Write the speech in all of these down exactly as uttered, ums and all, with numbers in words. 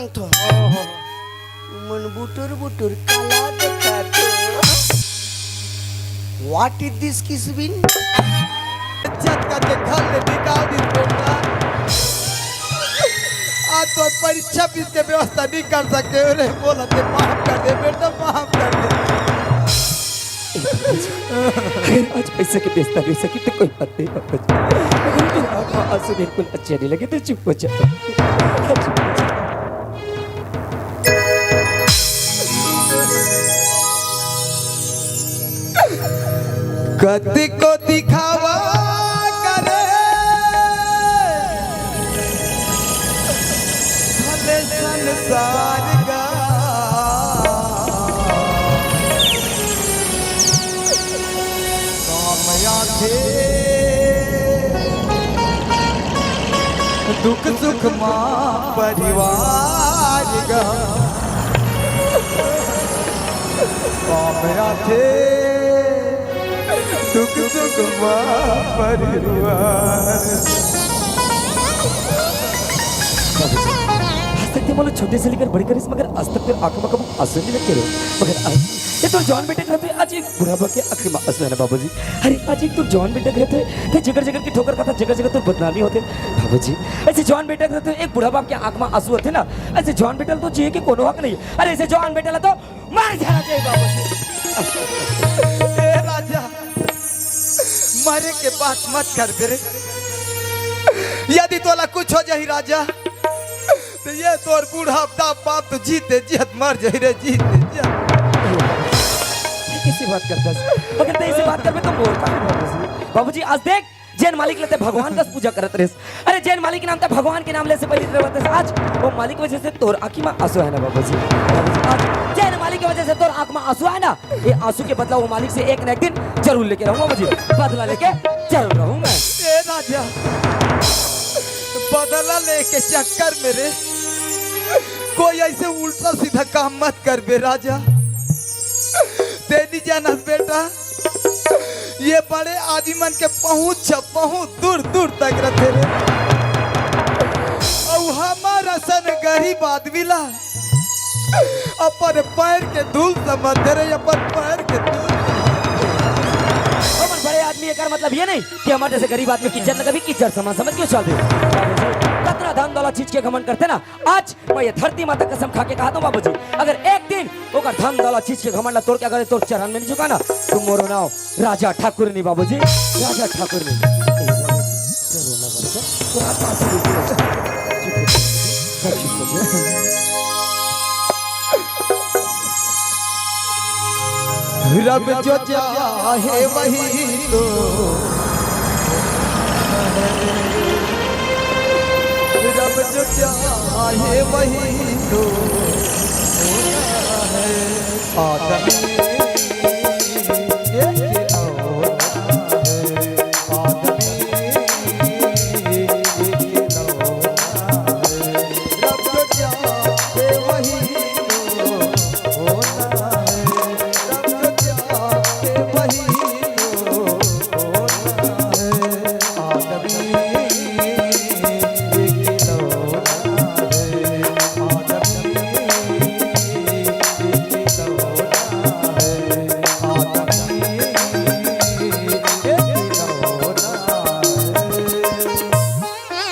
तो मन बुटुर बुटुर काला देखा तो। What is this, किसबिन? इज्जत करके घर ले निकाल दिस बेटा। आज तो परीक्षा फीस के व्यवस्था नहीं कर सके रे। बोला ते माफ कर दे बेटा, माफ कर दे। अगर आज पैसे के व्यवस्था नहीं हो सकी तो कोई बात नहीं, बाबूजी। अगर तेरा आंख में आंसू बिल्कुल अच्छे नहीं लगे तो चुप हो जा। चुप हो जा। कति को दिखावा करे भले संसार का। काम आथे दुख सुख मा परिवार गा। काम आथे दुख सुख मा परिवार। आज तक ते मोला छोटे से लेकर बड़े करिस, मगर आज तक तेरा आंख में कभू आंसू नहीं देखे रे। मगर आज ये तोर जवान बेटा के रहते, आज एक बूढ़ा बाप के आंख में आंसू है ना बाबूजी। अरे आज एक तोर जवान बेटा के रहते, ते जगह जगह की ठोकर खाता, जगह जगह तोर बदनामी होथे बाबूजी। ऐसे जवान बेटा के रहते, एक बूढ़ा बाप के आंख में आंसू होथे ना, ऐसे जवान बेटा ला तो जिए के कोनो हक नहीं। अरे ऐसे जवान बेटा ला तो मार जाना चाहिए बाबूजी। ए राजा, मरे के बात मत कर बे रे। यदि तोला कुछ हो जाही राजा, तो ये तोर बूढ़ा बाप, बाप तो जीते जियत मर जाही रे, जीते जियत। ये कैसी बात करता है? अगर ते ऐसी बात करबे तो मोर का भी बाबूजी। बाबूजी, आज देख, जेन मालिक ला ते भगवान कस पूजा करत रहिस, अरे जेन मालिक के नाम ते भगवान के नाम ले से पहले रहत रहिस, आज वो मालिक वजह से तोर आंखी में आंसू है ना बाबूजी। बाबूजी, आज जेन मालिक की वजह से तोर आंख में आंसू है ना, ये आंसू के बदला वो मालिक से एक ना एक दिन जरूर लेके रहूंगा बाबूजी, बदला लेके जरूर रहूंगा। ए राजा, बदला लेके चक्कर में रे कोई ऐसे उल्टा सीधा काम मत कर बे राजा। ते नहीं जानत बेटा, ये बड़े आदमी मन के पहुंच छ बहुत दूर दूर तक रथे रे। अउ हमर असन गरीब आदमी ला अपन पैर के धूल समझथे रे, अपन पैर के धूल। हमन बड़े आदमी, एकर मतलब ये नहीं कि हमर जैसे गरीब आदमी की इज्जत न कभी इज्जत समझ, समझ क्यों चल रही? कतना धन दौलत चीज के घमंड करथे ना, आज मैं ये धरती माता कसम खा के कहत हूँ बाबूजी, अगर एक दिन ओकर धन दौलत चीज के घमंड ला तोड़ के अगर तोर चरण में नहीं झुका ना, तो मोरो नाव राजा ठाकुर नहीं बाबूजी, राजा ठाकुर नहीं। ए बाबूजी, ते रोना बंद कर, तोर आत्मा से बिल्कुल अच्छा। चुप हो जा, चुप हो जा। रब जो चाहे वही तो रब जो चाहे वही तो होता है। आदमी एक ही होता है, आदमी एक ही होता है। रब जो चाहे वही तो होता है, रब जो चाहे वही तो होता है। आदमी एक ही होता है, आदमी एक ही होता है, आदमी एक ही होता है।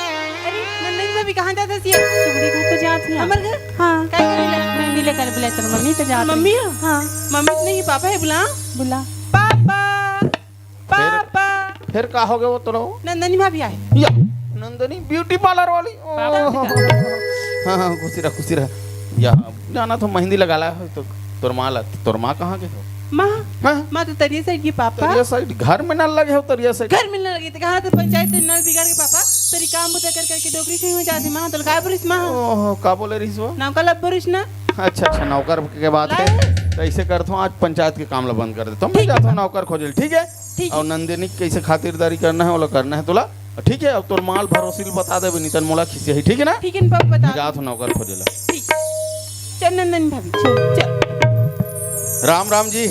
अरे नंदन भाभी, कहाँ जात हस ये? तुम्हरे घर तो जात हूँ। हमर घर? हाँ। काय करे ला? मेहंदी लेकर बुलाए तोर मम्मी तो जात मम्मी रही। है? हाँ। मम्मी तो नहीं, पापा है, बुला। बुला। Papa, papa. फिर का हो गया वो तोरो? नंदनी भाभी आए। या, नंदनी ब्यूटी पार्लर वाली। पापा। हाँ, हाँ, खुशी रह, खुशी रह। या, जाना तो मेहंदी लगा ला है तो तोर माँ ला, तोर माँ कहाँ के हो? माँ, हाँ? माँ तो तरिया साइड की पापा। तरिया साइड, घर में नल लगे हो तरिया साइड। घर में नल लगे तो कहाँ तो पंचायत से नल बिगाड़ के पापा, तेरी काम बुता कर करके डोकरी सही हो जाती माँ, तो काय बोलिस माँ? ओहो, का बोले रहिस वो? नौकर ला बोलिस ना। अच्छा, अच्छा, नौकर के बात है। ला। तो ऐसे करत हूँ, आज पंचायत के काम ला बंद कर देता हूँ, मैं ठीक जाता हूँ है। नौकर खोजे ल, ठीक है? ठीक है। और नंदिनी के कैसे खातिरदारी करना है, वो ला करना है तोला। ठीक है, अब तोर माँ ल भरोसी ल बता देबे, नहीं तन मोला खिसियाही, ठीक है ना? ठीक है, पापा, बता। मैं जात हूँ नौकर खोजे ला। ठीक। चल नंदन भाभी, चल, चल। राम राम जी।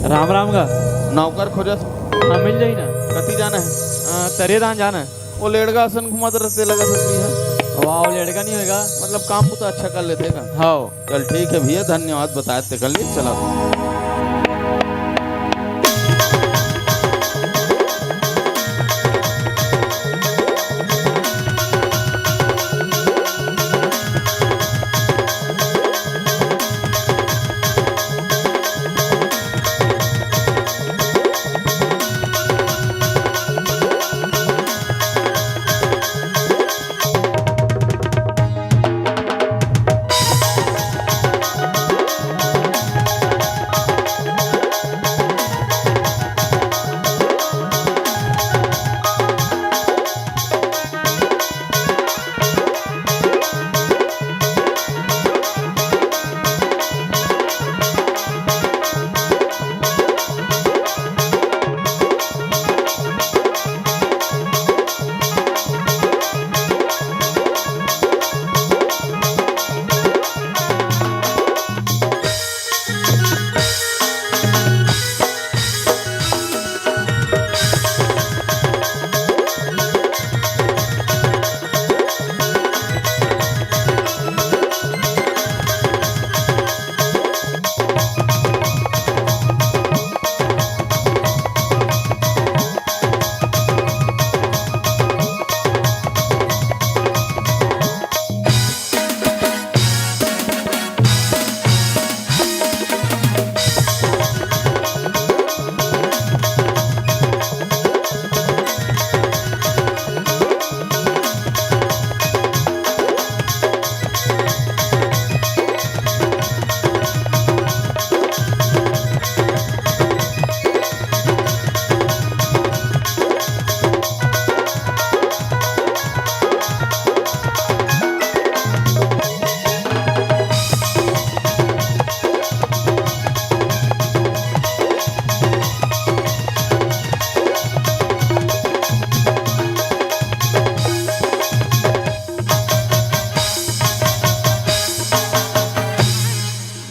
राम राम गा। नौकर खोजस। हाँ, मिल जाही ना। कति जाना है? आ, तरेदान जाना है। वो लेड़गा असन घुमत रहिथे, लगा सकती है। वाह, वो लड़का नहीं होएगा। मतलब काम को तो अच्छा कर लेते का। हाँ। चल ठीक है भैया, धन्यवाद बताए तेकर लिए। चला।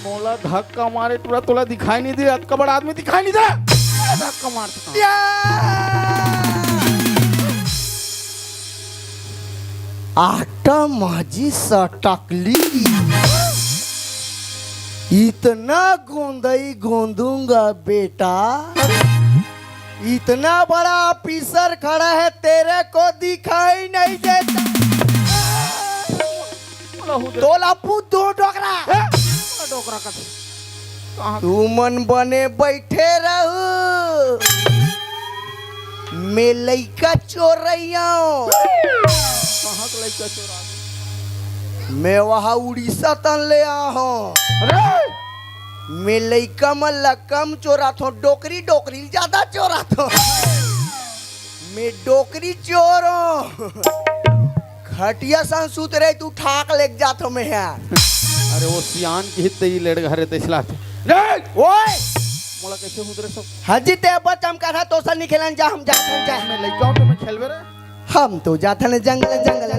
मोला धक्का मारे टूरा, तोला दिखाई नहीं दे, अतका बड़ा आदमी दिखाई नहीं दे। धक्का मार। या! आटा माजी सटकली। इतना गोंदई गोंदूंगा बेटा, इतना बड़ा ऑफिसर खड़ा है, तेरे को दिखाई नहीं देता। तोला पूत दो डोकरा। डोकरा का कहाँ? तुमन बने बैठे रहू, मैं लइका चोर रही हूँ। कहाँ के लइका चोर आ गए? मैं वहाँ उड़ीसा तन ले आ हूँ। अरे! मैं लइका मन ला कम चोराथों, डोकरी डोकरी ज्यादा चोराथों। मैं डोकरी चोर हूँ। खटिया सन सुत रहे, तू ठाक लेके जाथो मैं यार। अरे वो सियान की हित ही लेड़ घरे ते चला। रे! ओए! मोला कैसे हुदरे सब? हाजी ते अब्बड़ चमका था, तो सन निकलन जा, हम जाथन जा। मैं लइका हूँ तो मैं खेलवे रे। हम तो जाथन जंगल, जंगल।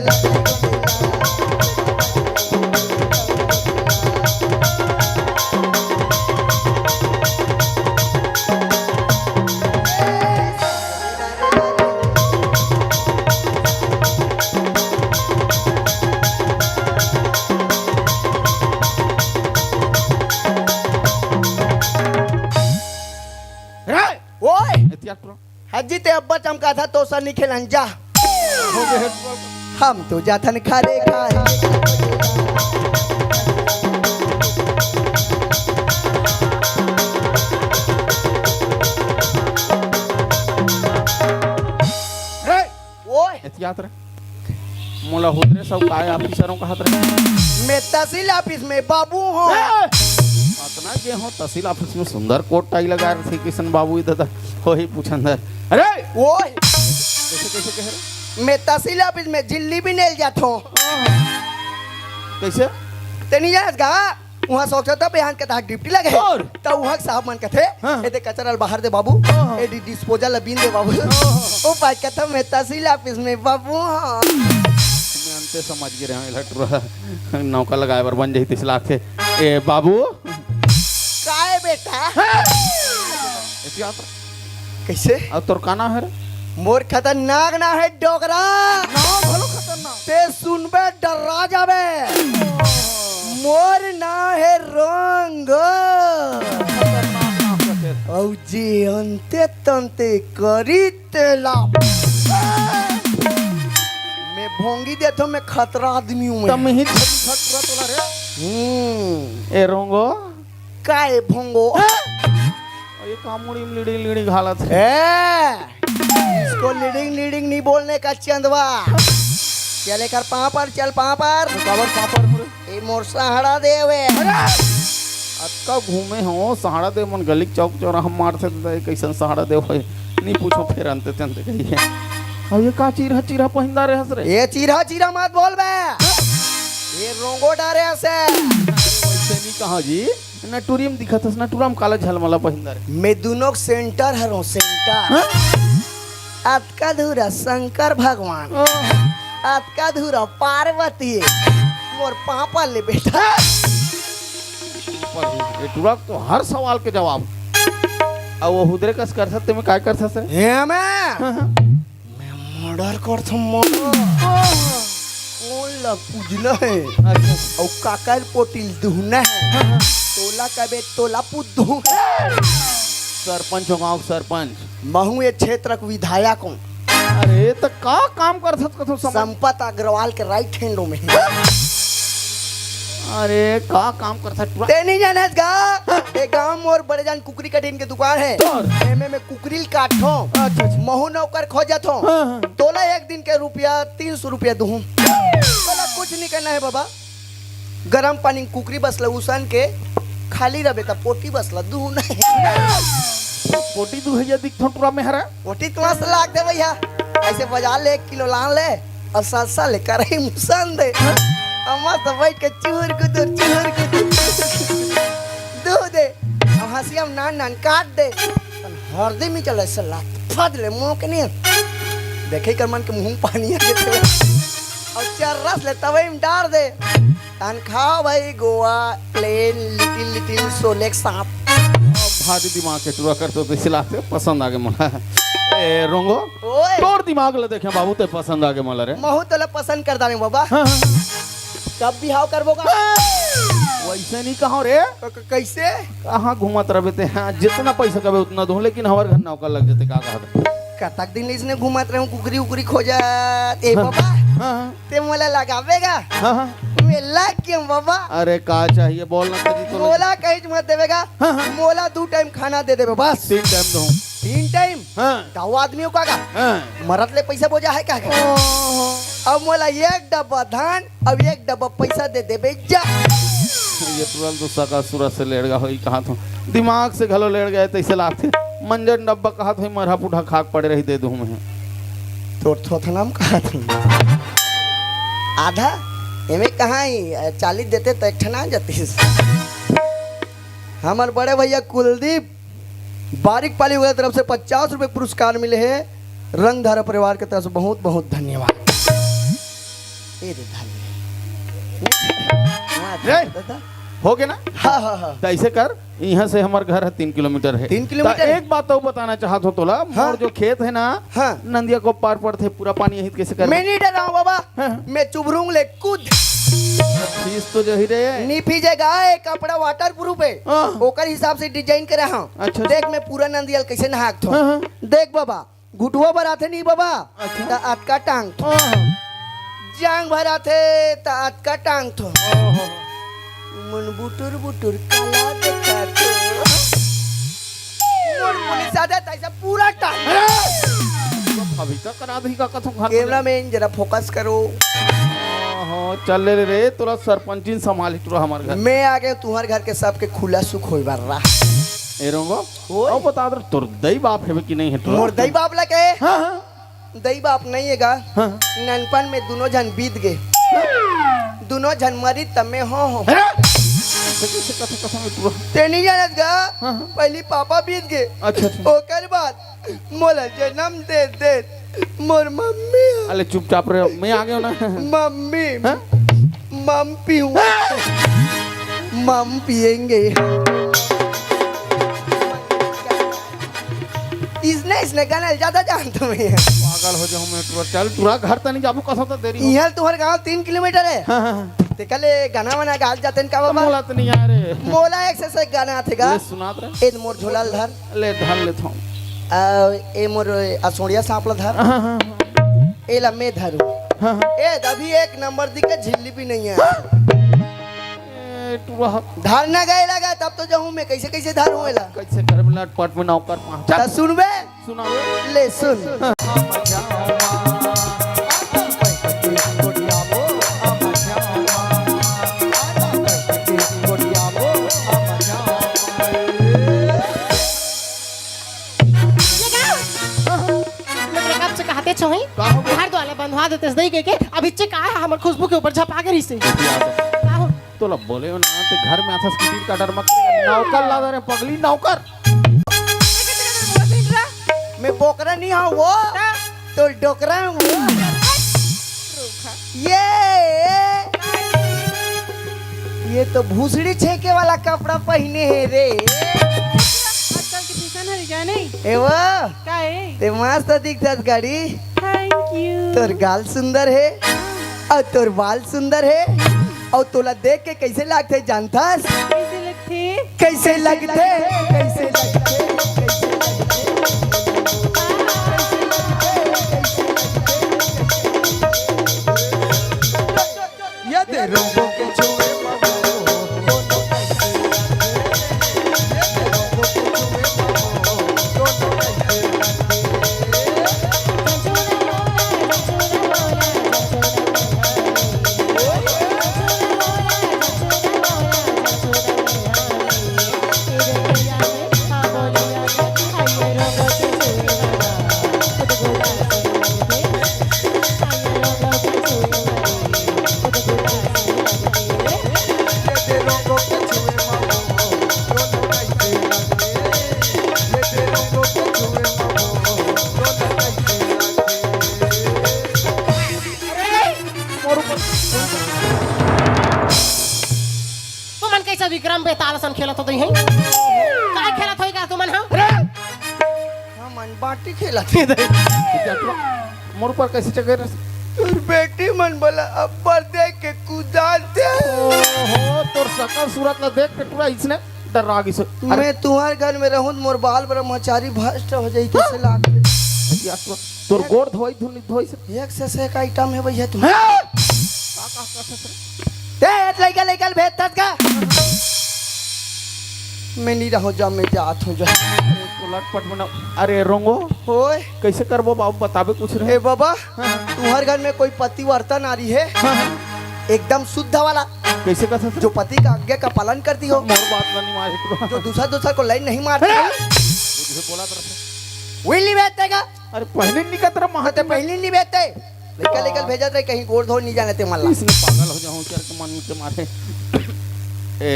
रे! ओए! एतिया टुरा। हाजी ते अब्बड़ चमका था, तो सन निकलन जा। हो गए। हम तो जाथन खारे खारे। रे! ओए! एतियात रे। मोला होत रे सब काय ऑफिसरों का हाथ रे। मैं तहसील ऑफिस में बाबू हूँ। ए! अतना के हो तहसील ऑफिस में सुंदर कोट टाई लगा रहे थे किशन बाबू इधर तक। वही पूछन दर। अरे! ओए! कैसे, कैसे कह रहे? मैं तहसील ऑफिस में जिल्ली भी नेल जात हूँ। कैसे? ते नहीं जाएगा? उहाँ सोचत हँव, बिहान के तहार ड्यूटी लगे हे। और? त उहाँ के साहब मन कथे, हाँ। "ए दे कचरा ल बाहर दे बाबू, हाँ। ए डि-, डिस्पोजल ल बीन दे बाबू।" हाँ। ओ पाय कथे, "मैं तहसील ऑफिस में बाबू, हाँ।" मैं अंते समझ गे रहेंव, एला टुरा नौका लगाए बर बन जाही, तिसला आथे। ए बाबू। काय बेटा? हाँ। एतिया तो। कैसे? अब तोर का नाम हे रे? मोर खतरनाक नाम हे डोकरा। नाम भलो खतरनाक। ते सुनबे, डर्रा जाबे। मोर नाम हे रोंगो। अउ जे अंते तंते करी तेला। मैं भोंगी देथो, मैं खतरा आदमी हूँ मैं। तम ही झट झट पूरा तोला रे। हम्म। ए रोंगो। का ए भोंगो? ए, ये का मुड़ी में लीड़ी लीड़ी घालत हे? ए, इसको लीडिंग लीडिंग नहीं बोलने का चंदवा। चल एकर पाँव पर, चल पाँव पर। काबर पाँव पर मुड़े? ए मोर सहाड़ा देव हे। अतका घूमे हो, सहाड़ा देव मन गली चौक चौराहा मारथे, त ए कइसन सहाड़ा देव हे? नहीं पूछो, फेर अंते तंते कही हे। अब ये का चीरहा चीरहा पहिंदा रहे हस रे? ये चीरहा चीरहा मत बोल बे। ये रोंगो डारे हस। वैसे नहीं कहा जी। नटुरी में दिखत हस, नटुरा में काला झलमला पहिंदा रे। मैं दुनों के सेंटर हरों, सेंटर। हाँ? अतका धुरा शंकर भगवान, ओह। अतका धुरा पार्वती, मोर पाँव पर ले बेटा। पर ए टुरा तो हर सवाल के जवाब। अब वो हुदरे कस करथस, ते में काय करथस रे? हे मैं? हाँ, हाँ। मैं मर्डर करथों, मर्डर। कोन ला पूजना हे? अच्छा। अउ काकर पोटी ल दुहना हे? हाँ, हाँ। तोला कबे तोला पुत दुहूं। सरपंच हो गांव के सरपंच। महूं ए क्षेत्र के विधायक हूं। अरे, त का काम करथस कथो समझ? संपत अग्रवाल के राइट हैंड में। अरे, का काम करथस टुरा? ते नहीं जानस गा? ए गांव मोर बड़े जान कुकरी कटिन के दुकान हे। तोर? एमे में कुकरी ल काटथों। अच्छा, अच्छा। महूं नौकर खोजत हों। हाँ, हाँ। तोला एक दिन के रुपया तीन सौ रुपया दुहूं। तोला कुछ नहीं करना हे बाबा। गरम पानी में कुकरी बस ल उसन के खाली रबे त पोटी बस ल दुहूं नहीं। पोटी दुहइया दिखथों टुरा में हरा। पोटी तो मस्त लागथे भैया। ऐसे बाजार ले एक किलो लान ले। अउ साल साल ले करही मुसन दे। अउ मस्त बैठ के चुहुर कुदुर, चुहुर कुदुर, चुहुर कुदुर। दूध दे। अउ हंसिया में नान नान काट दे। अपन हरदी में चले से लात फद ले मुंह के नहीं। देखे कर मन के मुंह में पानी आ गए। अउ चर्रस ले तवई में डार दे। तन खाओ भाई गोवा प्लेन लिटिल लिटिल सोले के साथ। भारी दिमाग के टुरा कर तो सिलाते पसंद आ गए मोला। ए रोंगो। ओए। तोर दिमाग ल देखे बाबू, ते पसंद आ गे मोला रे। महूं तोला पसंद कर डारे बाबा। हाँ, हाँ। कब बिहाव करबो गा? वैसे नहीं कहो रे। क-, क-, कैसे? कहाँ घूमत रहे ते? हाँ, जितना पैसा कबे उतना दूं, लेकिन हमारे घर नौकर लग जते, का कहत? कतक दिन ले इसने घूमत रहूं, कुकरी उकरी खोजत। ए हाँ। बाबा, हाँ, हाँ। ते मोला लगाबे गा? हाँ, हाँ। मैं लग गेंव बाबा। अरे का चाहिए बोल ना जी, तो मोला कहीं मत देबे गा। हाँ, हाँ। मोला दू टाइम खाना दे देबे बस। तीन टाइम दूं। तीन टाइम? हाँ। दो आदमी हो का? हाँ। मरत ले पैसा बोजा है का? ओहो। अब मोला एक डब्बा धान, अब एक डब्बा पैसा दे देबे जा। ये तुरंत दूसरा का सुरत से लेड़ गा होई कहा तो। दिमाग से घलो लेड़ गए तैसे लागथे। मंजन डब्बा कहा तो मरहा पुढ़ा खाक पड़े रही दे दूं मैं। तोर थोथना में कहा था। आधा? एमे कहा ही, चालीस देते तो एक ठना जातीस। हमर बड़े भैया कुलदीप बारिकपाली वगैरह तरफ से पचास रुपए पुरस्कार मिले हे। रंगधारा परिवार के तरफ से बहुत बहुत धन्यवाद। ए रे धन्य। रे, हो गया ना? हाँ, हाँ, हाँ। त ऐसे कर, यहाँ से हमर घर है तीन किलोमीटर है। तीन किलोमीटर त है? एक बात अउ बताना चाहत हों तोला, हाँ। मोर जो खेत है ना, हाँ। नंदिया को पार पड़थे, पूरा पानी यही कैसे कर? मैं नहीं डर रहा हूँ बाबा, हाँ। मैं चुभरूंग ले कूद। फीस तो जही रे। नहीं फीजेगा, ये कपड़ा वाटरप्रूफ है। हाँ। ओकर हिसाब से डिजाइन करे हूँ। अच्छा। देख मैं पूरा नंदिया ल कैसे नहाक थो। हाँ, हाँ। देख बाबा, घुटवा बर आथे नहीं बाबा, अच्छा। त अतका टांग थो। हाँ। जांग भर आथे त अतका टांग थो। ओहो। मन बुटुर बुटुर काला देखा थो। मोर पुलिस आ जाता ऐसा पूरा टाइम। अरे! तो भविष्य करा दही का कथम घर में। कैमरामैन, जरा फोकस करो। हाँ, चल ले रे, तोरा सरपंचिन संभाली, तोरा हमार घर। मैं आ गया तुम्हारे घर के सबके खुला सुख होई बार रहा। ए रोंगो, ओए। अब बता दे, तोर दई बाप हेबे कि नहीं है तोरा? मोर दई बाप लगे? हाँ, हाँ। दई बाप नहीं है गा? हाँ। ननपन में दोनों झन बीत गए। दोनों झन मरी तब मैं हो हो। अरे! कैसे, कैसे, कथम, कथम, तोरा? ते नहीं जानत गा? हाँ, हाँ। पहली पापा बीत गए। अच्छा, अच्छा। ओकर बाद मोला जन्म दे दे मोर मम्मी ह। अले चुपचाप रहे, मैं आ गया ना। मम्मी, हाँ? मम पीऊँ। मम पिएंगे। इसने, इसने गाना ज्यादा जानता हूँ मैं। पागल हो जाऊं मैं टुरा। चल टुरा, घर तनी जाबो, कसम त देरी हो। इहां ले तुंहर गांव तीन किलोमीटर हे। हां, हां, हां। ते कले गाना वाना गाल जाते न का तो बाबा? मोला त नहीं आ रे। मोला एक से, से गाना आथे गा। ले सुनात रे। ए मोर झोला ल धर। ले धर लेथों। आ, ए मोर असोड़िया सांप ल धर। हां, हां, हां। ए ला मैं धरूं। हां, हां। ए अभी एक नंबर दिखे झिल्ली भी नहीं है। हां। ए टुरा। धरना गए लगा तब तो जाऊं मैं, कैसे कैसे धरूं एला? कैसे कर लटपट में नौकर पहुंचा। त सुनबे? सुनाओ। ले सुन। ये का? मैं तेला कब से कहत हों, का हो गया? घर दुवार ला बंधवा देतेस दई के, के अभी चे का हे, हमर खुशबू के ऊपर झपा के रहिसे। का हो? तोला बोले हों ना, ते घर में आथस किटिर काटर मत कर। नौकर ला दे रे पगली, नौकर। मैं बोकरा नहीं हूं वो। हाँ। तो डोकरा हूं वो। ये, ये तो भूसड़ी छेके वाला कपड़ा पहिने हे रे। आजकल के फैशन हरे का नहीं? ए वो। का हे? ते मस्त दिखथस गाड़ी। Thank you। तोर गाल सुंदर हे। अउ तोर बाल सुंदर हे, अउ तोला देख के कइसे लागथे जानथस? कइसे लगथे? कइसे लगथे? कइसे लगथे? कइसे लगथे? ये दे रंगों के छुए मगो, दोनों कइसे लगथे? ये दे रंगों के छुए मगो, दोनों कइसे लगथे? तुमन कइसे विक्रम बेताल असन खेलत होते हैं? काय खेलत होई का तुमन, हाँ? हमन बाटी खेलत हे। मोर ऊपर कइसे चघे रहे? तोर बेटी मन बोला अब्बर देख के कुदार दे। ओहो, तोर सकल सूरत ला देख के टुरा इसने डर्रा गिस। अरे मैं तुंहर घर में रहूं त मोर बाल ब्रह्मचारी भ्रष्ट हो जाई, कइसे लागथे? या टुरा, तोर गोड़ धोई धुन धोई से। एक से, से एक आइटम हे भैया तुंहर। हाँ? का, का, का, का, का? ए, लइका, लइका ल भेजथस का? मैं नहीं रहूं, जा, मैं जात हूं, जा। तो लटपट बना। अरे रोंगो, होय। कइसे करबो बाबू, बताबे कुछ रहे। ए बाबा, हाँ। तुंहर घर में कोई पतिव्रता नारी हे? हाँ, हाँ। एकदम शुद्ध वाला। कइसे कर सकते? जो पति का आज्ञा का पालन करती हो। मोर बात ला नहीं मारे तू। जो दूसरा, दूसरा को लाइन नहीं मारती हो। अरे! मुझे बोला तरफ से। वही नहीं भेजते का? अरे पहले नहीं कहते रहा, महात्मा। पहले नहीं भेजते। लइका, लइका भेजत रहे, कहीं गोड़ धोए नहीं जाने ते मन ला। इसने पागल हो जाऊं, चर के मन के मारे। ए,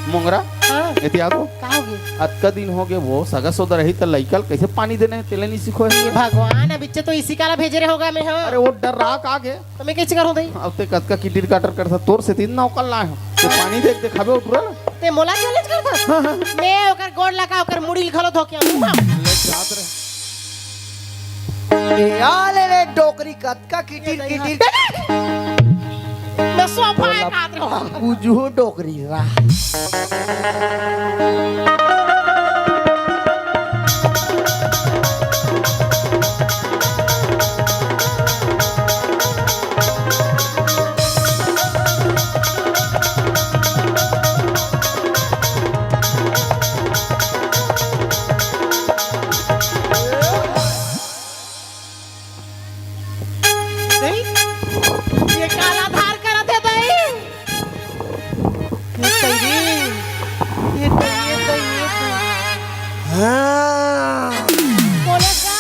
मोंगरा, हाँ। एती आ तो। का हो गया? अतका दिन हो गए, वो सगा सोदर रही, त लइका ल कइसे पानी देना हे, तेला नहीं सीखो हे। हे भगवान, अब इच्चे तो इसी काला भेजे रहे होगा मैं, हाँ। अरे, वो डर्रा का आगे। त मैं कइसे करहूं दई? अब ते कतका किटिर काटर करथा, तोर सेती नौकर लाए हंव। ते पानी देख देखाबे उठुरा ना। ते मोला challenge करथा? हाँ, हाँ। मैं ओकर गोड़ लगा, ओकर मुड़ी ल घलो धो के आऊं। ले जात रहे। ए, आ ले रे डोकरी, कतका किटिर, किटिर। मैं सोफा एक हाथ रहा। कुजू डोकरी रहा। दई, ये काला धार करत हे दई। ये दई रे, ये दई, ये दई, ये दई। हाँ। बोले का?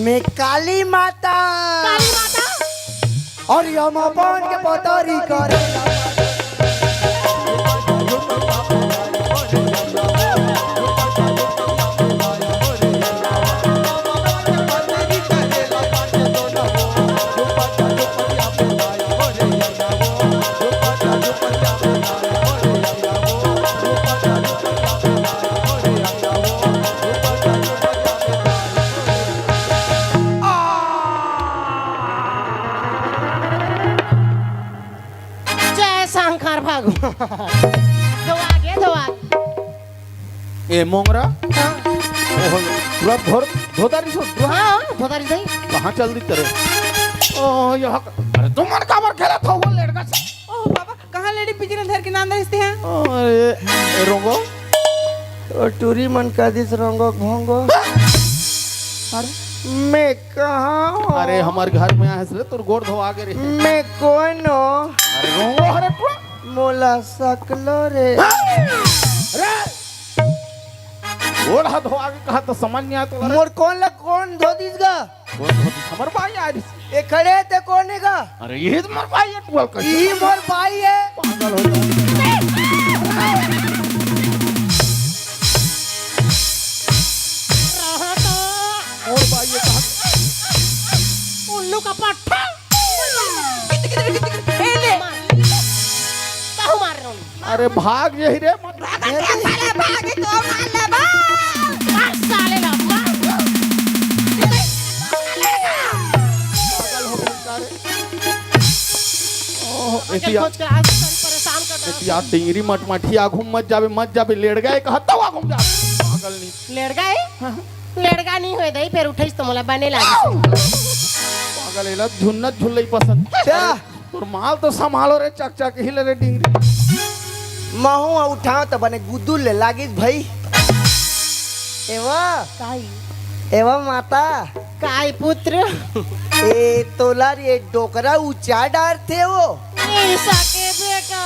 मैं काली माता। काली माता? अउ यमपन के पतरी करे। भागो। धोआ गे, धोआ गे। ए मोंगरा। हाँ। ओहो, पूरा भोर धोता रही सो। हाँ, धोता रही सही। कहाँ चल दी तेरे? ओ, यहाँ का-, अरे, तुमन काबर खेलत हो वो लड़का से? ओ बाबा, कहाँ लेडी पिजरा धर के नांद रहिस ते हैं? अरे, ए, रोंगो। ओ, टूरी मन का दिस रोंगो भोंगो। अरे। मैं कहाँ हूँ? अरे, हमर घर में आए हस रे, तोर गोड़ धोआ गे रहे। मैं कौन हूँ? अरे, रोंगो, अरे, तू मोला सकलो रे। अरे! गोड़ हाथ धोआ गे कहा तो समझ नहीं आया तो, अरे। मोर कौन ला कौन धो दिस गा? वो तो हमर भाई आ रही। ए खड़े ते कौन हे गा? अरे ये तो हमर भाई है, टुअल का। ई मोर भाई है। पागल हो गया। रहा तो मोर भाई है कहा? उल्लू का पट्ठा। ए ले। ताहू मार रहा हूँ। अरे भाग यही रे, मत भाग। अरे साले, भाग तो मार ले, भाग। मार साले ला, मार। पागल हो गए सारे। ओह, अरे एतिया, खोज के आज सारी परेशान कर रहा एतिया टिंगरी मटमठी आघू मत जाबे, मत जाबे, लेड़ गए कहा तब आघू जा। पागल नहीं। लेड़ गए? हाँ। लेड़गा नहीं होए दई, फिर उठेस तो मोला बने लागे। पागल एला झुन्नत झुल्लई पसंद। क्या? तोर माल तो संभालो रे, चक चक ही ले रे डिंगरी। महू उठाओ त बने गुदुल ले लागिस भाई। एवा, काई? एवा माता। काई पुत्र? ए तोला रे डोकरा ऊंचा डारथे वो। ऐसा के बेटा।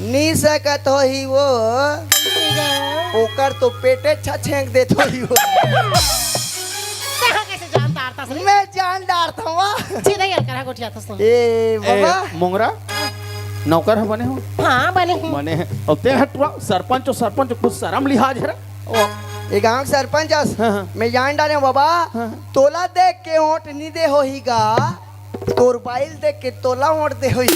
नी सकत होही वो। कैसे गा? ओकर तो पेटे छछेंक देत होही वो। कहाँ कैसे जानता आरता से? मैं जान डारत हूँ। सीधा ही हल्का गोठिया था। ए ए, बाबा। मोंगरा, नौकर ह बने हो? हाँ, बने हैं। बने हैं। अब ते ह टुरा सरपंच हो, सरपंच कुछ शर्म लिहाज है रे? ओ, ये गांव के सरपंच अस। हाँ, हाँ। मैं जान डारे हूँ बाबा। हाँ, हाँ। तोला देख के वोट नहीं दे होही गा, तोर बाइल देख के तोला वोट दे होही।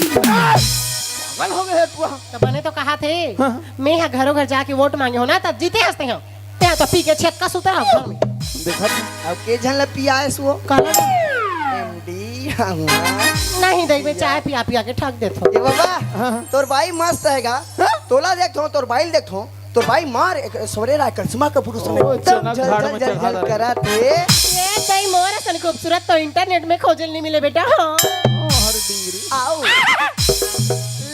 पागल हो गए है टुरा। तो बने तो कहा थे, हाँ, हाँ। मैं यहाँ घरों घर जाके वोट मांगे हो ना, तब जीते हंसते हो। ते तो पी के छेक्का सुता रहो घर में। देखा तू? अब के झन ला पियाए सुओ? काला ना। एमडी, हाँ। नहीं दे, मैं चाय पिया पिया के ठग देत हो। ए बाबा, हाँ। तोर बाई मस्त है गा। हाँ? तोला देखत हो, तोर बाई ल देखत हो, तोर बाई मार एक सोरे राय करिश्मा कपूर उसने ओ, एकदम चना झल झाड़ झल में झल चढ़ा झल डाले। करा थे। ये दई मोर असन खूबसूरत तो इंटरनेट में खोजल नहीं मिले बेटा। हाँ। ओ, हर डिंगरी। आओ।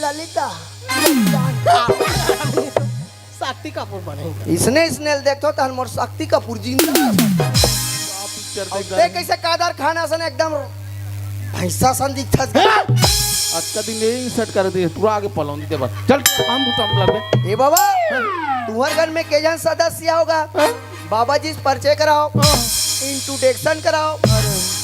ललिता। शक्ति कपूर बने। इसने, इसने देखो तहन मोर शक्ति कपूर जिंदा। पिक्चर और देख ते रहे। कैसे कादर खान असन एकदम भैंसा सन दिखथस। अतका दिन यही सेट कर दिए, पूरा आगे पलौंदी देबा। चल, काम बुता हम लगे। ए बाबा, तुम्हारे घर में के जन सदस्य होगा? हाँ? बाबा जी से परिचय कराओ, हाँ। इंट्रोडक्शन कराओ,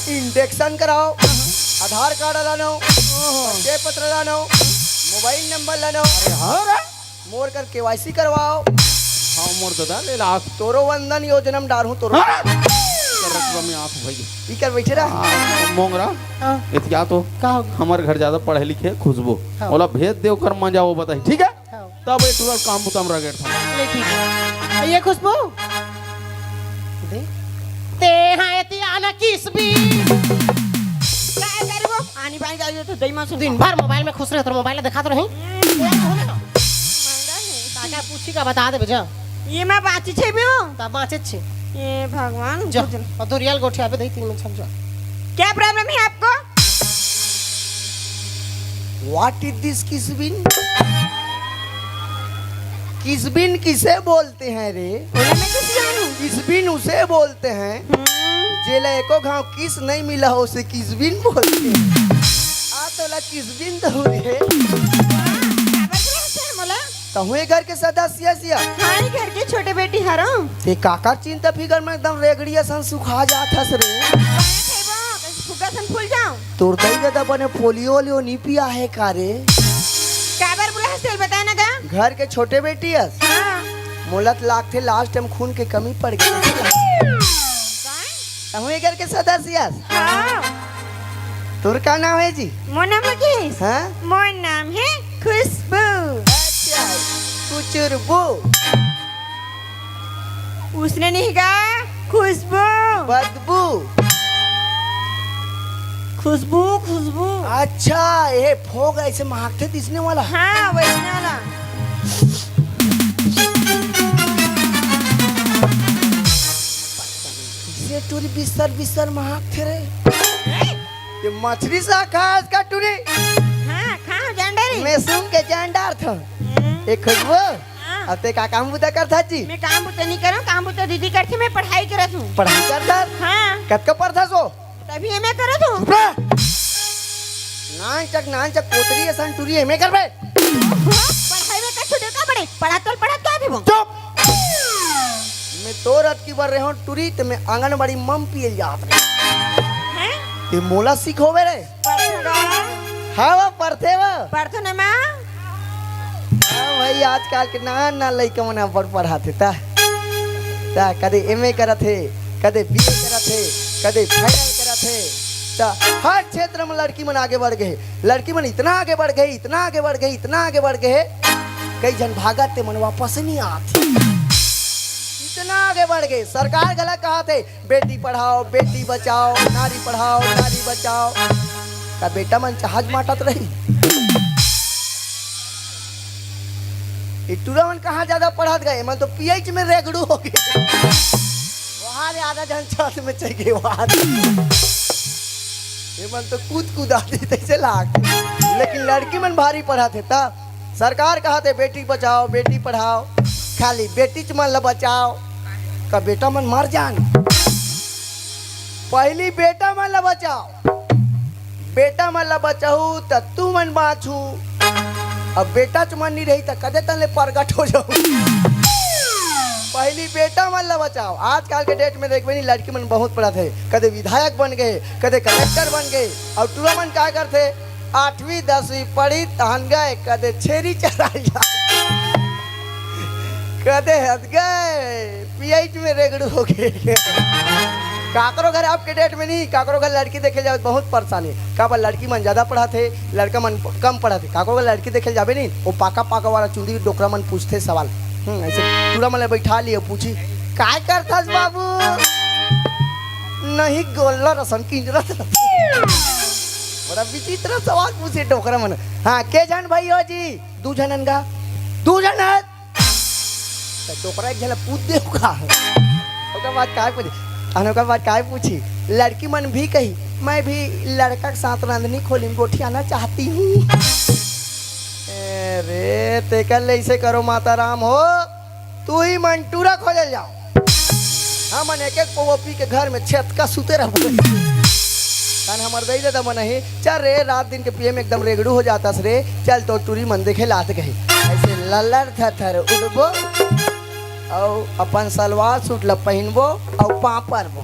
इंडक्शन कराओ, आधार कार्ड लानो, हाँ। परिचय पत्र लानो, मोबाइल नंबर लानो। अरे हाँ रे। मोर कर केवाईसी करवाओ। हाँ, मोर दादा, ले ला। तोरो वंदन योजना में डारहूँ, तोरो। हाँ? कर रखबा में आँख भई। ई कर बैठे रह। हाँ, मोंगरा, हाँ। एतिया तो का हो? हमर घर ज्यादा पढ़े लिखे खुशबू। हाँ। ओला भेज दे, ओकर मजा वो बताई, ठीक है? हाँ। तब एक बार काम बुता में रगड़ था। ले ठीक है। ये खुशबू। दे। ते हाँ, एतिया ना किस भी। काय करी वो? आनी बानी जाइए तो दई मा सुन। दिन भर मोबाइल में खुश रहे, तो मोबाइल दिखा तो रही। हम्म। ये तो है ना? महंगा है। काका पूछी का बता दे बेजा। ये मैं बाची छे भी हूँ। ता बाचे छे। ये भगवान, जा, बुझल। और दो रियल गोठिया पे दे, तीन में छप जा। क्या प्रॉब्लम है आपको? What is this किसबिन? किसबिन किसे बोलते हैं रे? बोले मैं किस जानू? किसबिन उसे बोलते हैं, हम्म। जेला एको घाव किस नहीं मिला हो, उसे किसबिन बोलते हैं। आ तोला किसबिन दहू रे। वाह, काबर के रहते हैं मोला? तहूँ ए घर के सदस्य हस या? हाँ, ए घर के छोटे बेटी हरौं। ते काकर चिंता फिकर में एकदम रेगड़िया सन सुखा जात हस रे? पानी खइबो, कइसे फुग्गा सन फूल जाऊं? तोर दई ददा बने पोलियो ओलियो नी पिया है का रे? काबर बुला हस तेल बता ना गा? घर के छोटे बेटी हस। हाँ। मोला त लागथे लास्ट टाइम खून के कमी पड़ गई। काय? तहूँ ए घर के सदस्य हस? हाँ। तोर का नाम है जी? मोर नाम मुकेश। हाँ? मोर नाम है खुशबू। अच्छा, कुचुरबू। उसने नहीं कहा, खुशबू। बदबू। खुशबू, खुशबू। अच्छा, ये फोग ऐसे महकथे दिसने वाला। हाँ, वैसने वाला। ये टूरी बिस्तर बिस्तर महकथे रे। ये मछरी सा खास का टूरी? हाँ, खा जान डारी। मैं सुन के जान डारथंव। हम्म। ए खुशबू, हाँ। अब ते का काम बुता करथस जी? मैं काम बुता नहीं करूँ, काम बुता दीदी करथे, मैं पढ़ाई करत हूँ। पढ़ाई करथस? हाँ। कतका पढ़थस ओ? तभी एमए करत हूँ। चुप रह। नानचक, नानचक कोतरी असन टूरी एमए करबे। पढ़ाई में का छूटे का पड़े? पढ़त तो पढ़त का देबो? चुप। मैं तोर अतकी बर रेहेंव टूरी, त मैं आंगनबाड़ी म पिए ल जात रेहेंव। हैं? ते मोला सिखोबे रे। पढ़थो ना। हाँ वो पढ़थे वो। पढ़थो ना माँ। हाँ भाई, आजकल के नान नान लइका मन अब्बड़ पढ़ाथे ता। ता कदे एमए करत हे, कदे बीए करत हे, कदे फाइनल करत हे। ता हर क्षेत्र में लड़की मन आगे बढ़ गए। लड़की मन इतना आगे बढ़ गए, इतना आगे बढ़ गए, इतना आगे बढ़ गए, कई झन भागत ते मन वापस नहीं आत। इतना आगे बढ़ गए, सरकार घला कहत हे, "बेटी पढ़ाओ, बेटी बचाओ, नारी पढ़ाओ, नारी बचाओ।" का बेटा मन जहाज माटत रही? ये टूरा मन कहाँ ज्यादा पढ़त गए, मन तो पीएच में रेगड़ू हो गए। वहां ले आधा झन छत में चढ़ गए, वहां ले। ये मन तो कूद कूद आते तैसे लाग। लेकिन लड़की मन भारी पढ़त हे ता सरकार कहत हे, "बेटी बचाओ, बेटी पढ़ाओ, खाली बेटीच मन ला बचाओ।" का बेटा मन मर जान। पहली बेटा मन ला बचाओ, बेटा मन ला बचाहू त तू मन बाँचहू। अब बेटा च मन नहीं रही त कदे तन ले प्रगट हो जाहू। पहली बेटा मन ला बचाओ। आजकल के डेट में देखबे नहीं, लड़की मन बहुत पढ़त हे, कदे विधायक बन गए, कदे कलेक्टर बन गए। और टूरा मन का करथे, आठवीं दसवीं पढ़ी तहन गए, कदे छेरी चराई जाए, कदे हद गए, पीएच में रेगड़ू हो गए। काकरो घर अब के डेट में नहीं, काकरो घर लड़की देखे जाओ बहुत परेशानी। काबर लड़की मन ज्यादा पढ़त हे, लड़का मन कम पढ़त हे। काकरो घर लड़की देखे जाबे नहीं, वो पाका पाका वाला चुंदी डोकरा मन पूछथे सवाल। हम्म, ऐसे टूरा मन ले बैठा लिए, पूछी, "काय करथस बाबू?" नहीं, गोल्लर असन किंजरत रहथे। बड़ा विचित्र सवाल पूछे डोकरा मन। हाँ, के झन भाई हो जी? दू झन अन गा। दू झन हे। त डोकरा एक झन ला पूछ दे का? ओकर बाद काय पूछी? अन ओकर बाद काय पूछी? लड़की मन भी कही, "मैं भी लड़का के साथ रांधनी खोली में गोठियाना चाहती हूँ।" ए रे, तेकर ले ऐसे करो माता राम हो, तू ही मन टूरा खोजल जाओ। हमन एक एक पौवा पी के घर में छेतका सुते रहबो। तन हमर दई ददा मन ही, "चल रे, रात दिन के पिए में एकदम रेगड़ू हो जातस रे, चल तो टूरी मन देखे लात गही।" ऐसे ललर थथर उड़बो, अउ अपन सलवार सूट ल पहिनबो, अउ पाँव परबो।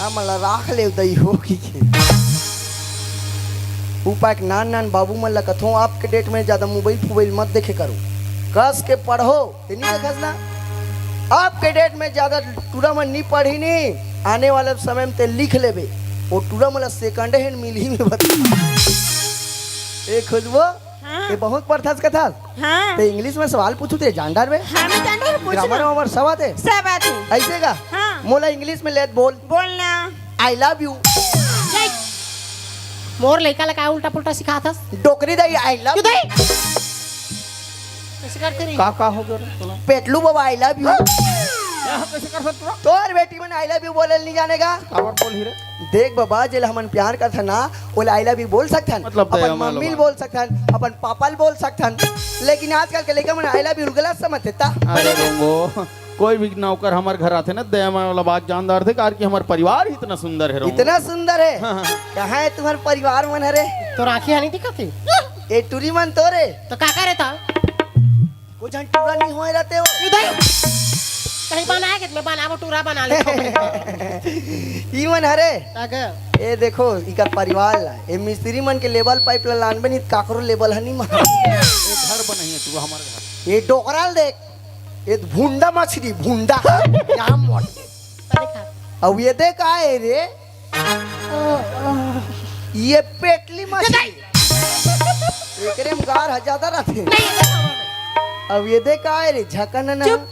हमन ल राख ले दई हो की के। उपाय के नान नान बाबू मन ल कथों, आपके डेट में ज्यादा मोबाइल फोबाइल मत देखे करो, कस के पढ़ो। ते नहीं देखस ना, आपके डेट में ज्यादा टूरा मन नहीं पढ़ी नहीं, आने वाले समय में ते लिख लेबे, वो टूरा मन ल सेकंड हैंड मिलही में बता। ए खुशबू, हाँ। ये बहुत पढ़थस कथस। हाँ। ते इंग्लिश में सवाल पूछू ते जान डारबे? हाँ, मैं जान डारबे, पूछ ग्रामर लो। वामर सब आथे? सब आथे। ऐसे का? हाँ। मोला इंग्लिश में लेत बोल। बोलना। I love you। जय। मोर लइका ला का उल्टा पुल्टा सिखाथस? डोकरी दई, I love you। दई। कैसे करथे रे? का, का हो गया रे तोला? पेटलू बाबा, I love you। का, कैसे कर सकत तोला? तोर बेटी मन I love you बोले नहीं जाने का? काबर बोलही रे? देख बाबा, जेला हमन प्यार करथन ना, ओला I love you बोल सकथन। मतलब अपन दया वाला मम्मी ल बात। बोल सकथन, अपन पापा ल बोल सकथन। लेकिन आजकल के लइका मन I love you गलत समझथे ता। अरे लोगो, कोई भी नौकर हमर घर आथे ना, दया माया वाला बात जान डारथे, कार कि हमर परिवार ही इतना सुंदर है, रोमा। इतना सुंदर है? हाँ, हाँ। कहाँ है तुम्हार परिवार मन हरे? तोर आँखी हा नहीं दिखत हे? ए टूरी मन तो रे। तो का करे था? को झन टूरा नहीं होए रहते हो। उदय, कहीं बनाए के मैं बनाबो, टूरा बना ले। ई मन हरे। तागा। ए देखो, इकर परिवार ला, ए मिस्त्री मन के लेवल पाइप ला लानबे नहीं, काकरो लेवल ह नहीं मार। ए घर बनाइए तू, हमारे घर। ए डोकरा ल देख, ए भुंडा मछली, भुंडा। यहाँ मत। अरे खा। अब ये देख आए रे, ये पेटली मछली। एकरे में गार ह ज्यादा रहथे। नहीं, नहीं, नहीं। अब ये देख आए रे, झकन ना। चुप।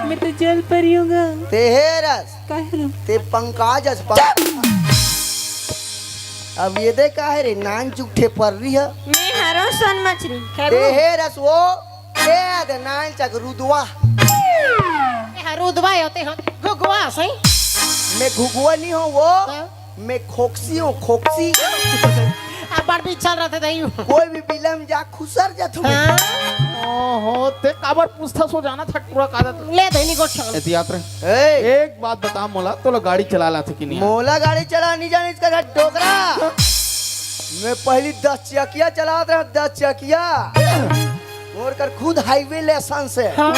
मैं तो जल परी हूँ गा। ते हे रस। काहे रे? ते पंकज अस पंकज। अब ये दे का हे रे, नान चुक ठे पर्री ह। मैं हरो सोन मछरी। खैरू। ते हे रस वो, ए दे नान चक रुदवा। ए हरो रुदवा होते हो, घुघवा सही। मैं घुघवा नहीं हूँ वो, हाँ। मैं खोकसी हूँ, खोकसी। अब बार भी चल रहे थे दही। कोई भी बिलम जा खुसर जा तुम्हें। हाँ। ओहो, ते काबर पूछथस वो, जाना था पूरा कादत। ले दही नहीं गोठ। एहतियात रहे। ए, एक बात बता मोला, तोला गाड़ी चला लाथे कि नहीं? मोला गाड़ी चला नहीं जाने इसका घर डोकरा। मैं पहली दस चकिया चलात रहा, दस चकिया। मोर कर खुद हाईवे लाइसेंस हे। हाँ।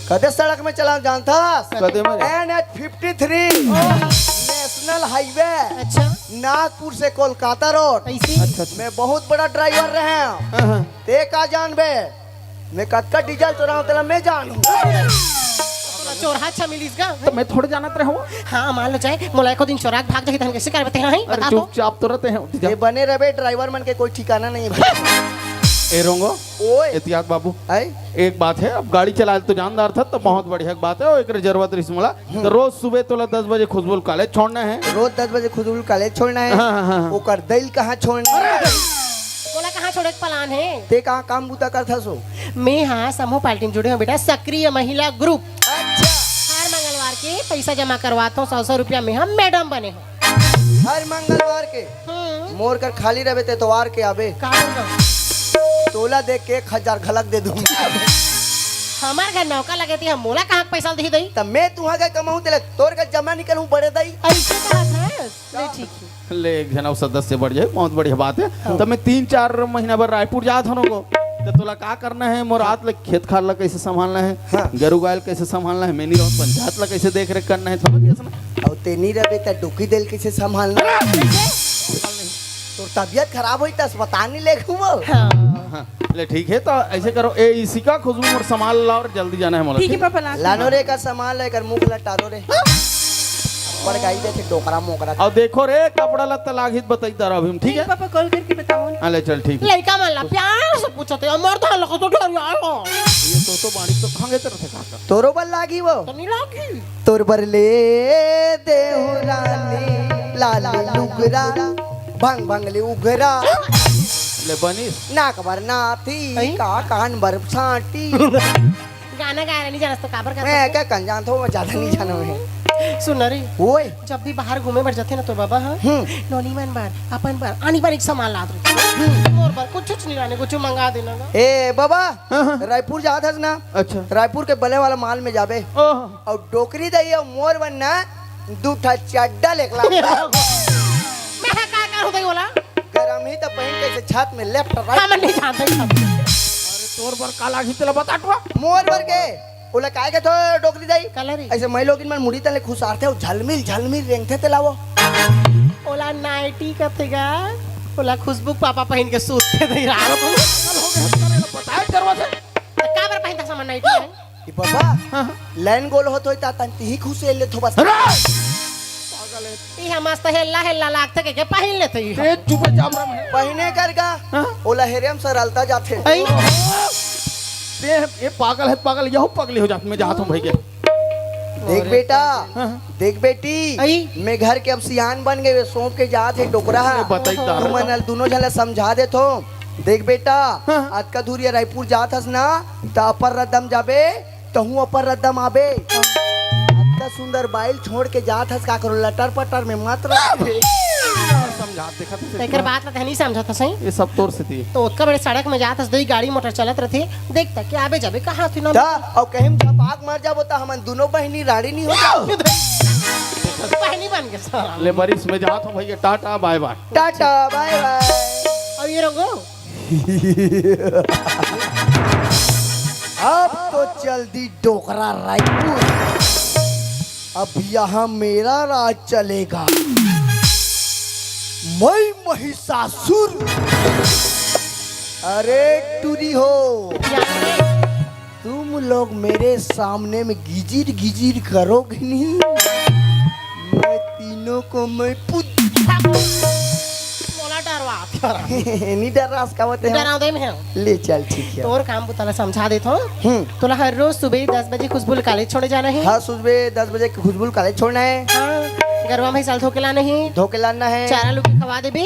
कदे सड़क में चला जानथस? कदे में? N H fifty three, national highway, अच्छा। नागपुर से कोलकाता रोड। कैसे? अच्छा, अच्छा। मैं बहुत बड़ा ड्राइवर रहे हूँ। हाँ, हाँ। ते का जानबे? मैं कतका डीजल चोराहूँ, तेला मैं जानहूँ। तोला चोरहा अच्छा मिलिस गा? तो मैं थोड़े जानत रहे हूँ। हाँ, मान लो चाहे, मोला एको दिन चोरा के भाग जाही, तहन कैसे करबे तेहा, हैं? अरे बता तो। चुपचाप तो रहते हैं, उठ जा। ये बने रहे, ड्राइवर मन के कोई ठिकाना नहीं है भाई। ए रोंगो, ओए। एहतियात बाबू। आए? एक बात है, अब गाड़ी चला तो जानदार था, तो बहुत बढ़िया बात है, और एक जरूरत रही मोला। तो रोज सुबह तोला दस बजे खुशबुल कॉलेज छोड़ना है। रोज दस बजे खुशबुल कॉलेज छोड़ना है। हाँ, हाँ, हाँ, हाँ। ओकर दइल कहाँ छोड़ना है? अरे! मोला कहाँ छोड़े के प्लान हे? ते कहाँ काम बूता करथस हो? मैं हाँ समूह पार्टी में जुड़े हूँ बेटा, सक्रिय महिला ग्रुप। अच्छा। हर मंगलवार के पैसा जमा करवात हूँ, सौ सौ रुपया में हम मैडम बने हूँ। हर मंगलवार के? हम्म। मोर कर खाली रहे ते तोवार के आबे। का बोल रहा? तोला देख के एक हजार घलक दे दूँ। हमार घर नौका लगे थे, हम मोला कहाँ के पैसा दे दई? तब मैं तुहाँ का कमाऊँ तेला तोर का जमा निकलूँ बड़े दई। ऐसे कहा था? नहीं, ठीक है। ले, एक झन अउ सदस्य बढ़ जाए, बहुत बढ़िया बात है। हाँ। तो मैं तीन चार महीना भर रायपुर जात हूँ को, तो तोला का करना है, मोर आत ले खेत खार ला कैसे संभालना है, हाँ। गरु गाय ला कैसे संभालना है, मैं नहीं रहूँ, पंचायत ला कैसे देख रेख करना है, समझ गए ना? अउ ते नहीं रहबे त डोकरी दइल कैसे संभालना है? तोर तबियत खराब होई त अस्पताल नहीं ले घूमो। हाँ। हाँ। ले ठीक है, तो ऐसे करो, ए इसी का खुशबू मोर सामान ला और जल्दी जाना है मोला, ठीक है ठीक? पापा, ला। लानो रे का सामान लेकर मुंह ला टारो रे। बड़ गाई देखे डोकरा मोकरा। और देखो रे, कपड़ा लत्ता लागित बताई तारा अभी हम, ठीक है? पापा कॉल करके बताओ ना। हाँ, ले चल, ठीक है। लइका मन ला प्यार से पूछत हे, अमर धान लगा तो डर आयो। ये तो, तो बाड़ी तो खंगे तरह से काका। तोरो बर लागी वो। तो नहीं लागी। तोर बर ले देहु रानी, लाल लुगरा, भंग भंग ले उघरा। ले बनिस। नाक बर नाथी, अई? का कान बर सांटी। गाना गाए ला नहीं जानस तो काबर मैं गाथस? क्या कन जानत हूँ, मैं ज्यादा नहीं जाना मैं। सुन ना रे, ओए। जब भी बाहर घूमे बर जाथे ना तो बाबा, हाँ, हम्म। नोनी मन बर, अपन बर, आनी बर एक सामान लात रहिथे। हम्म। मोर बर कुछ, कुछ नहीं लाने, कुछ मंगा देना ना। ए बाबा, हाँ, हाँ। रायपुर जात हस ना? अच्छा। रायपुर के बने वाला माल में जाबे। ओह। अउ डोकरी दई अउ मोर बर ना दू ठा चड्डा लेके ला। मैं का करूँ दई बोला? गरम ही तो पहन के से छत में left right। हम नहीं जानते सब। अरे तोर बर का लागी तेला बता टुरा। मोर बर के? ओला काय के थो डोकरी दई? कलरी। ऐसे मैं लोगिन मन मुड़ी तले खुसारथे अउ झलमिल झलमिल रेंगथे तेला वो। ओला नाइटी कथे गा। ओला खुशबू पापा पहन के सूतथे दई रात को। बताए जरूरत है। तो का बर पहनता सामान नाइटी है? ए बाबा, हाँ, हाँ। लाइन गोल होत होई ता तन तिही खुश ले लेथो बस। अरे! पागल है। ई हम मस्त हेल्ला हेल्ला लागथे के, के पहिन लेथे ई। ए, चुप चाप रह। पहिने कर गा। हाँ? ओला हेरे म सरलता जाथे। अई। ते, ये पागल है, पागल, यहू पगली हो जात, मैं जात हूँ भैया। देख अरे बेटा, हाँ, हाँ। देख बेटी, अई। मैं घर के अब सियान बन गए, सौंप के जात हे डोकरा। अरे बताई दादा। तुमन ल दुनों झन ल समझा देथो। देख बेटा, हाँ। अतका दूर ये रायपुर जात हस ना, त अपर रद्दा म जाबे, तहूँ अपर रद्दा म आबे। अतका सुंदर बाइल छोड़ के जात हस, का करो, लटर पटर में मत रह। समझा, देखा तो तेकर बात ला तहनी समझत हस, सही? ये सब तोर सेती। तो ओतका बड़े सड़क में जात हस, दई गाड़ी मोटर चलत रथे, देख तक के आबे जाबे कहाँ थी ना? ता, अउ कहीं झपाक मर जाबो, त हमन दुनों बहिनी राड़ी नहीं हो जाओ। बहिनी बन के साला। ले बरिस में जात हूँ भैया, टाटा, बाय बाय। टाटा, बाय बाय। अब ये रंगो। अब तो चल दी डोकरा रायपुर। अब यहाँ मेरा राज चलेगा। मैं महिषासुर। अरे टूरी हो, तुम लोग मेरे सामने में गिजिर गिजिर करोगे नहीं, मैं तीनों को मैं पुत- मोला डरवा। नहीं डर रहा, उसका होते हैं। डरावदे में है। ले चल, ठीक है। तोर काम बुता ला समझा देत हूँ। हम्म। तोला हर रोज सुबह दस बजे खुशबू ल कॉलेज छोड़े जाना है। हाँ, सुबह दस बजे खुशबू ल कॉलेज छोड़ना है। हाँ। गरवा भैंसा ल धोके लाना हे। धोके लाना हे। चारा लुकी खवा देबे।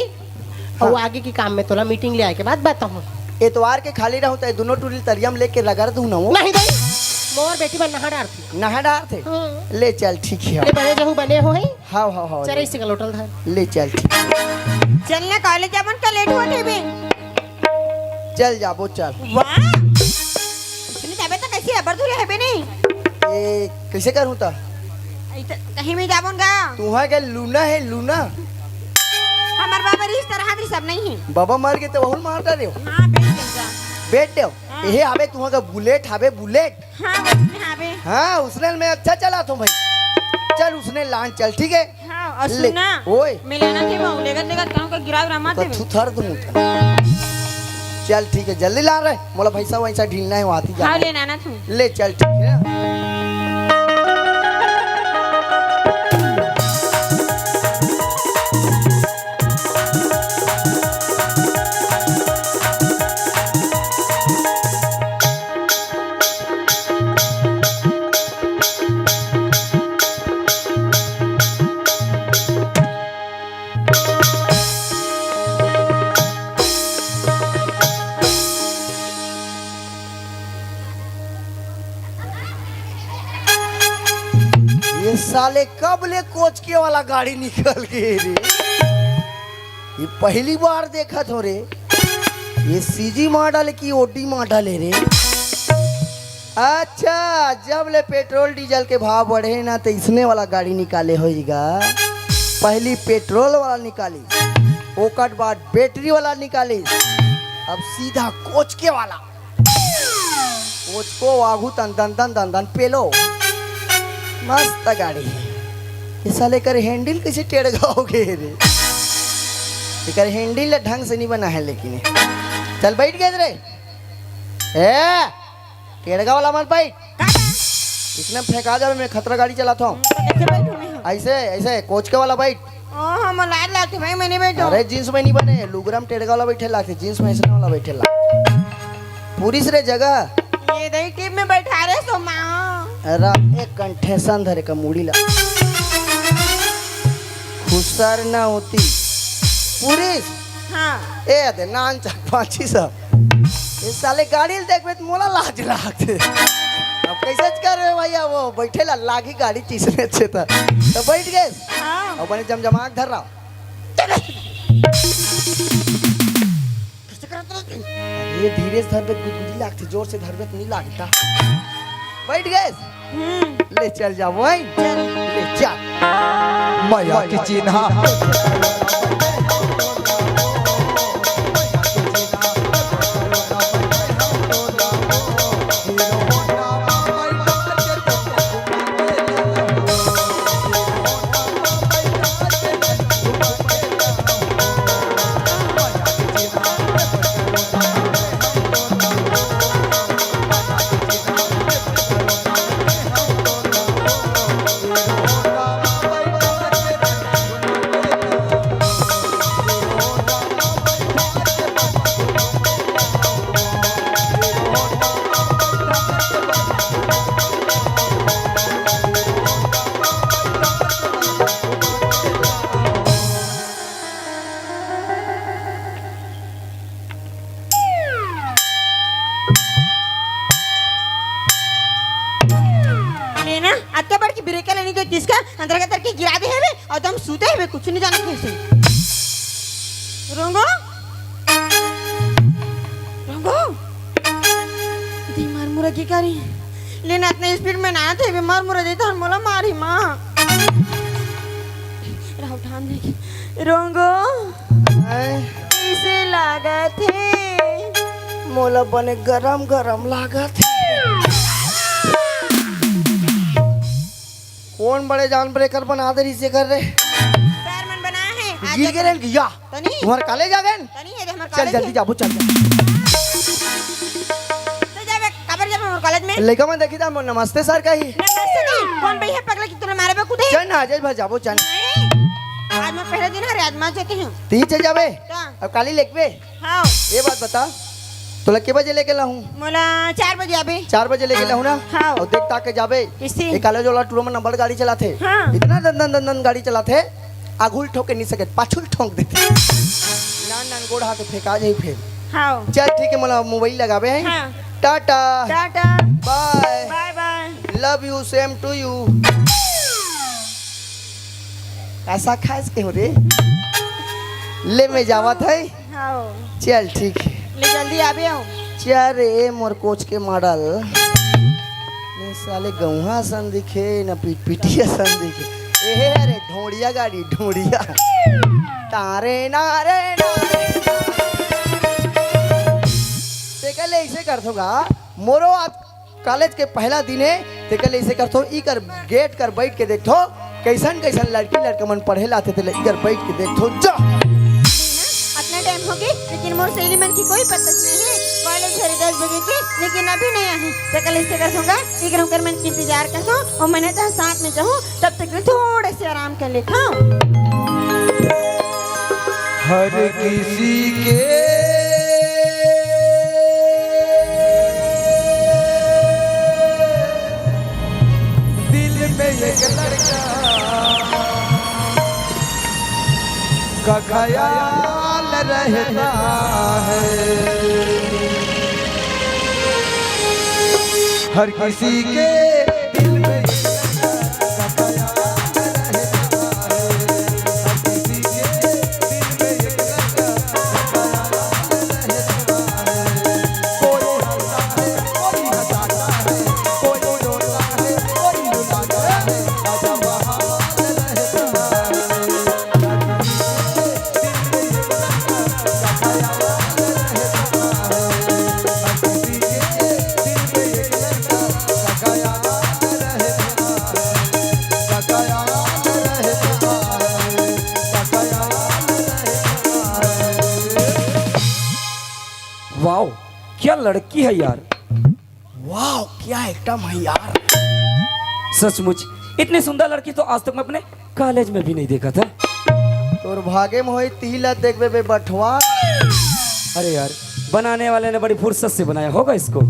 हाँ। अउ आगे के काम में तोला मीटिंग ले आए के बाद बताहूँ। एतवार के खाली रहूँ त ए दुनों टूरी ल तरिया में लेके रगड़ दूँ ना वो। नहीं दई, मोर बेटी मन नहा डारथे। नहा डारथे? हाँ। ले चल, ठीक हे। ले बने जहू बने होही। हाँ, हाँ, हाँ, चल ले। इसे का लोटा ल धर। ले चल, ठीक हे। चल ना, कॉलेज जाबन का लेट होत हे बे। चल जाबो, चल। वाह, उसने जाबे त कैसे अबर धुरे हेबे नहीं? ए, कैसे करूँ त? अई त कहीं में जाबन गा। तुहा के लूना हे, लूना। हमर बाबा रिश्ता रहा भी सब नहीं है। बाबा मर गए तो वहुल मार डाले हो। हाँ, बेच दे जा। बेच दे हो। हाँ। यही आबे तुहा का बुलेट आबे, बुलेट। हाँ, वो उसमें आबे। हाँ, उसने मैं अच्छा चलाता हूँ भाई। चल, उसने लान चल, ठीक है? हाँ, अउ ले, सुन ना, ओए। मिलाना थे वो, लेगत लेगत कहूँ का गिराव रमा तो थे। थू थर दूँ। चल, ठीक है, जल्दी ला रे। मोला भैंसा वैसा ढीलना है, वहाँ थी हाँ, जाना। ले नाना तू। ले चल, ठीक है। ये साले कब ले कोचके वाला गाड़ी निकल गए रे? ये पहली बार देखत हो रे। ये सीजी मॉडल की ओडी मॉडल है रे। अच्छा, जब ले पेट्रोल डीजल के भाव बढ़े ना, तो इसने वाला गाड़ी निकाले होईगा। पहली पेट्रोल वाला निकाली, ओकर बाद बैटरी वाला निकाली, अब सीधा कोचके वाला। कोचको वागू तन तन तन तन तन पेलो। मस्त गाड़ी है। ये साले कर हैंडल कैसे टेढ़ हो गए रे? एकर हैंडल ढंग से नहीं बना है लेकिन। चल बैठ गए रे। ए, टेढ़गा वाला मत बैठ। का बा? इसने फेंका जावे, मैं खतरा गाड़ी चलाता हूँ। तो कैसे बैठूं मैं? ऐसे, ऐसे, कोचके वाला बैठ। ओ, हम लाज लागथे भाई, मैं नहीं बैठूं। अरे, जींस में नहीं बने, लुगरा में टेढ़गा वाला बैठे लागथे, जींस में ऐसे वाला बैठे ला। पुलिस रे जगह। ये दही टीप में बैठा रे सो माँ। अरे, एक कंठे सन धरे का मुड़ी ला। खुसर ना होती। पुलिस। हाँ। ए दे, नान चक पाछी सब। ये साले गाड़ी ल देखबे त मोला लाज लागथे। अब कैसे करबे भैया, वो बैठे ला लागी गाड़ी तीसरे अच्छे त। तो बैठ गए। हाँ। अब बने जमजमाक धर रहा। ये धीरे से धरबे त गुदगुदी लागथे, जोर से धरबे त नहीं लागता। बैठ गए। हम्म। ले चल जा भाई। चल। ले चल। मया के चिन्हा। लेना, अत्ते बड़ की ब्रेक लेनी तो किसका अंदर के तरफ गिरा दे है बे, और तुम सूते है बे, कुछ नहीं जाना कैसे। रोंगो, रोंगो, दी मार मुरा की करी। लेना इतने स्पीड में ना थे बे, मार मुरा देता और मोला मारी माँ। राहुल ठान देख। रोंगो। हैं? कइसे लागत हे? मोला बने गरम गरम लागत हे। कोन बड़े जान ब्रेकर बना दे रहिस एकर रे? पैर मन बना हे, आज गिर गे रे, गिया। तनी? तुम्हार कॉलेज आ गए? तनी हे, हमर चल, कॉलेज जल्दी हे। जाबो, चल, चल। तो जाबे, काबर जाबे हमर कॉलेज में? लइका मन देखी त नमस्ते सर कही। नमस्ते नहीं, कोन बई हे पगला कि तोला मारे बे कूदे? चल ना, आज भर जाबो, चल। नहीं, आज मैं पहला दिन हरे, आज मैं जाते हूँ। ती चल जाबे? का? अब काली लेकबे? हाँ। ये बात बता, तोला के बजे लेके लाहूं? मोला चार बजे आबे। चार बजे लेके लाहूं ना? हाँ। अउ देख ताके जाबे। किसी? ए कॉलेज वाला टूरा मन बड़ गाड़ी चलाथे। हाँ। इतना दन दन दन दन गाड़ी चलाथे, आघू ल ठोके नहीं सकत, पाछू ल ठोंक देथे। नान नान गोड़ हाथ फेंका जाही फेर। हाँ। चल ठीक है, मोला मोबाइल लगाबे है। हाँ। टाटा। टाटा। बाय। बाय बाय। Love you, same to you। ऐसा खास के हो रे? ले मैं जावत है। हाँ। चल ठीक है। ले जल्दी आबे हो। चल रे मोर कोच के मॉडल। ने साले गौहा सन दिखे, न पिटपिटिया सन दिखे। एहे अरे ढोड़िया गाड़ी, ढोड़िया। तारे नारे नारे। तेकर ले ऐसे करथों गा, मोरो आज कॉलेज के पहला दिन है, तेकर ले ऐसे करथों, इकर गेट कर बैठ के देखथों, कैसन कैसन लड़की लड़का मन पढ़े ला आथे, तेला इकर बैठ के देखथों, जा। अतना टाइम हो गे, लेकिन मोर सहेली मन के कोई पता नहीं है। कॉलेज हरे दस बजे के, लेकिन अभी नहीं आए हैं। तेकर ले ऐसे करथों गा, इकर उकर मन के इंतजार करथों, अउ मैं तो साथ में जाहूं, तब तक ले थोड़े से आराम कर लेथों। हर किसी के दिल में एक लड़का का ख्याल रहता है। हर किसी के दिल में एक लड़का का ख्याल रहता है। हर किसी के दिल में एक लड़का का ख्याल रहता है। कोई हंसता है, कोई हंसाता है, कोई रोता है, कोई रुलाता है। अजब हाल रहता है। वाओ, क्या लड़की है यार। वाओ, क्या आइटम है यार। सचमुच, इतनी सुंदर लड़की तो आज तक मैं अपने कॉलेज में भी नहीं देखा था। तोर भागे में होई, तिही ला देखबे बे बठवा। अरे यार, बनाने वाले ने बड़ी फुर्सत से बनाया होगा इसको।